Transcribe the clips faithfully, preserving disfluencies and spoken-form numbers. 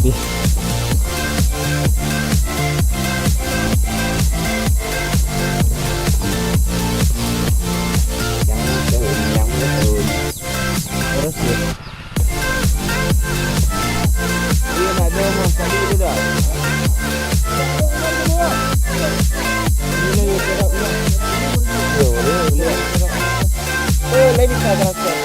Yang betul, yang betul. Terus ya. Iya, nak ada mah, tadi tu dah. Ini lagi sedap ni. Yo, boleh, boleh. Eh, lain bisa terasa.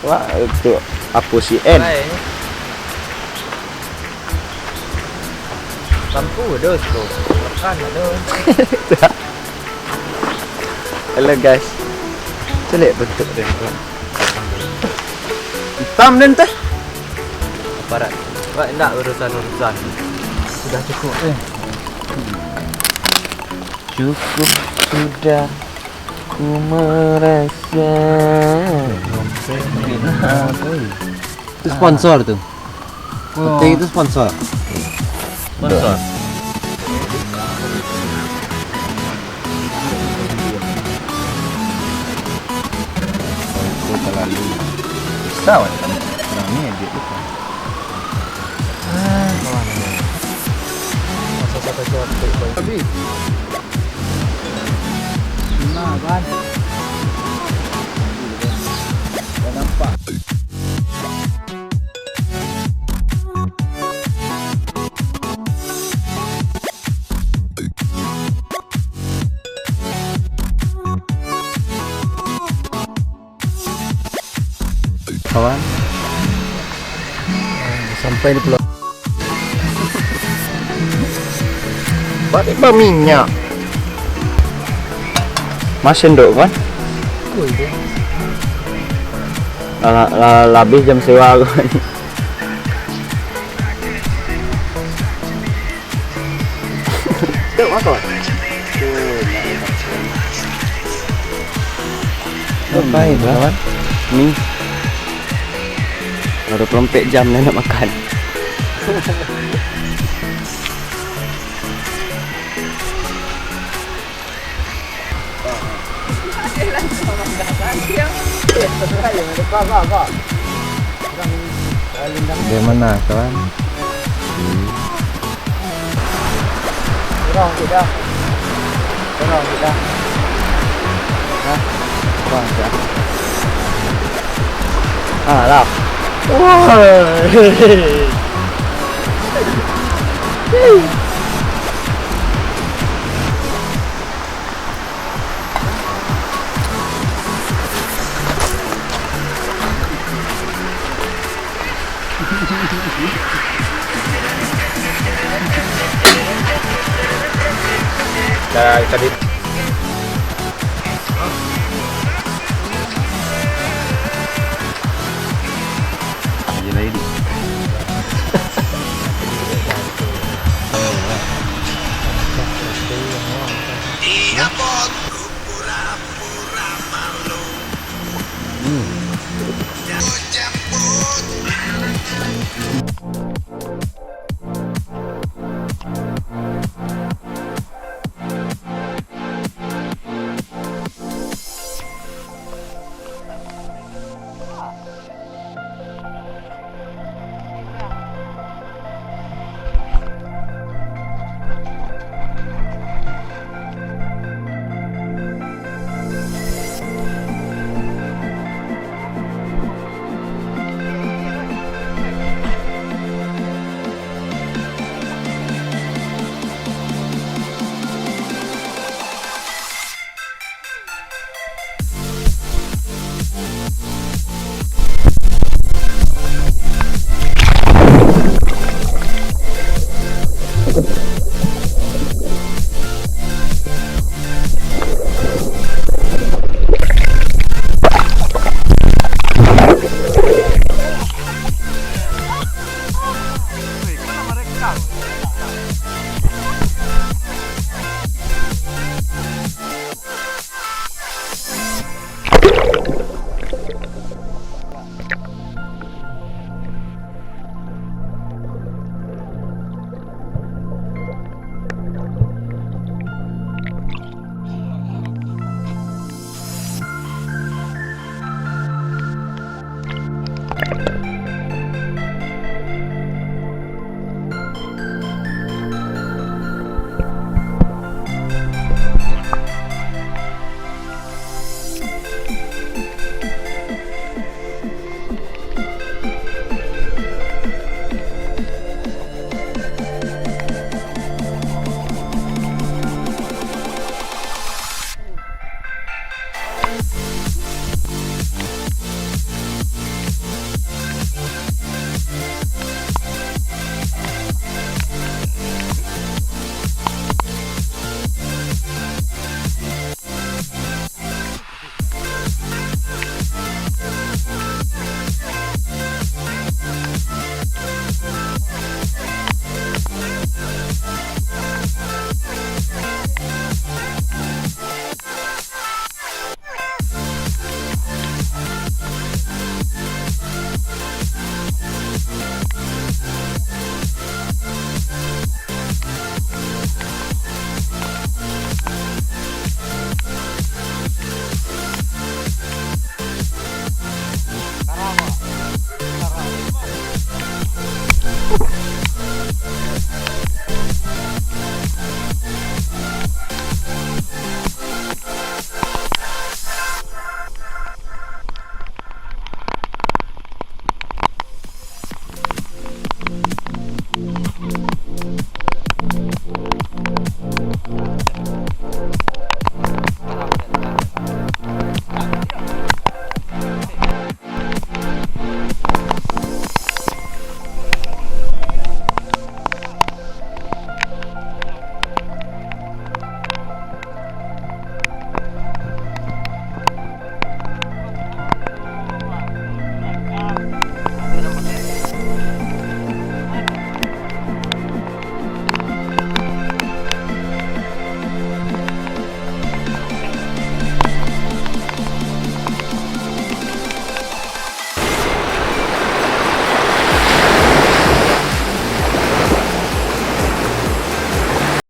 Wah, tu apo si N? Baik. Lampu ado, bro. Tekan ado. Halo, guys. Caliak bantuak den, kawan. Itam den teh. Aparat. Wak, indak urusan-urusan. Sudah cukup, eh. Cukup sudah ku merasa. Itu sponsor tu. Penting itu sponsor. Sponsor. Itu terlalu besar, kan? Rami aja tu, kan? Ah, kawan. Masa kata capek, Bang. Tapi Nah, kan? Dah nampak. Kawan. Sampai di pulau. Balik baminyak. Masih ndok, kawan? Lah, lah, lah, labih jam sewa, kawan. Dek, makan. Ngapain, kawan? Ni. Baru puluah ampek jam lah nak makan. Bagaimana, kawan? Kurang sikit dah. Kurang sikit dah. Hah? Kurang sikit dah. Ah, lah. Woi. Dah, tadi. Iya lah ini.